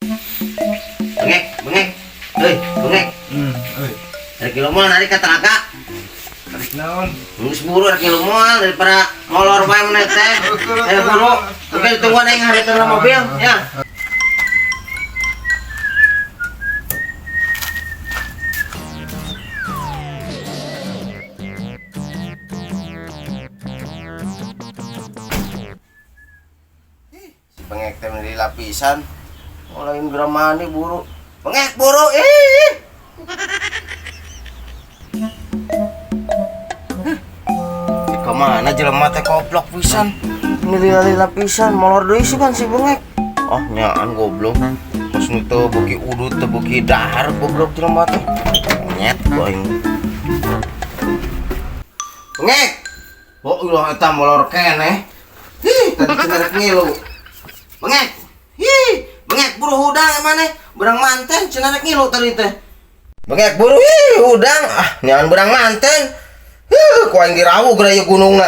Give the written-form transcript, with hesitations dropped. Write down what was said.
Bengek, bengek. Hei, bengek. Euy. Rek ngilu moal narik ka telaga. Tarik naon? Geus buru rek ngilu moal daripada molor bae maneh teh. Ayo buru. Oke, ditungguan aing hareupeun mobil ya. Si bengek teh meuli lapisan. Lain geramani buru. Bengek buru ih. Di kemana jelema teh goblok pisan. Ini pisan molor deui sih kan si bengek. Oh nyaan goblok. Pas nu teu beuki udut teu beuki dahar goblok jelema teh. Monyet aing. Bengek. Oh ilah eta molor keneh. Hih, tadi cenah rek ngilu. Bengek. Hih, bengek buru hudang maneh. Berang manten cenah rek ngilu tadi teh. Bengek buru ih hudang. Ah, nyahan berang manten. Huh, ku aing dirawu geura ieu gunungna.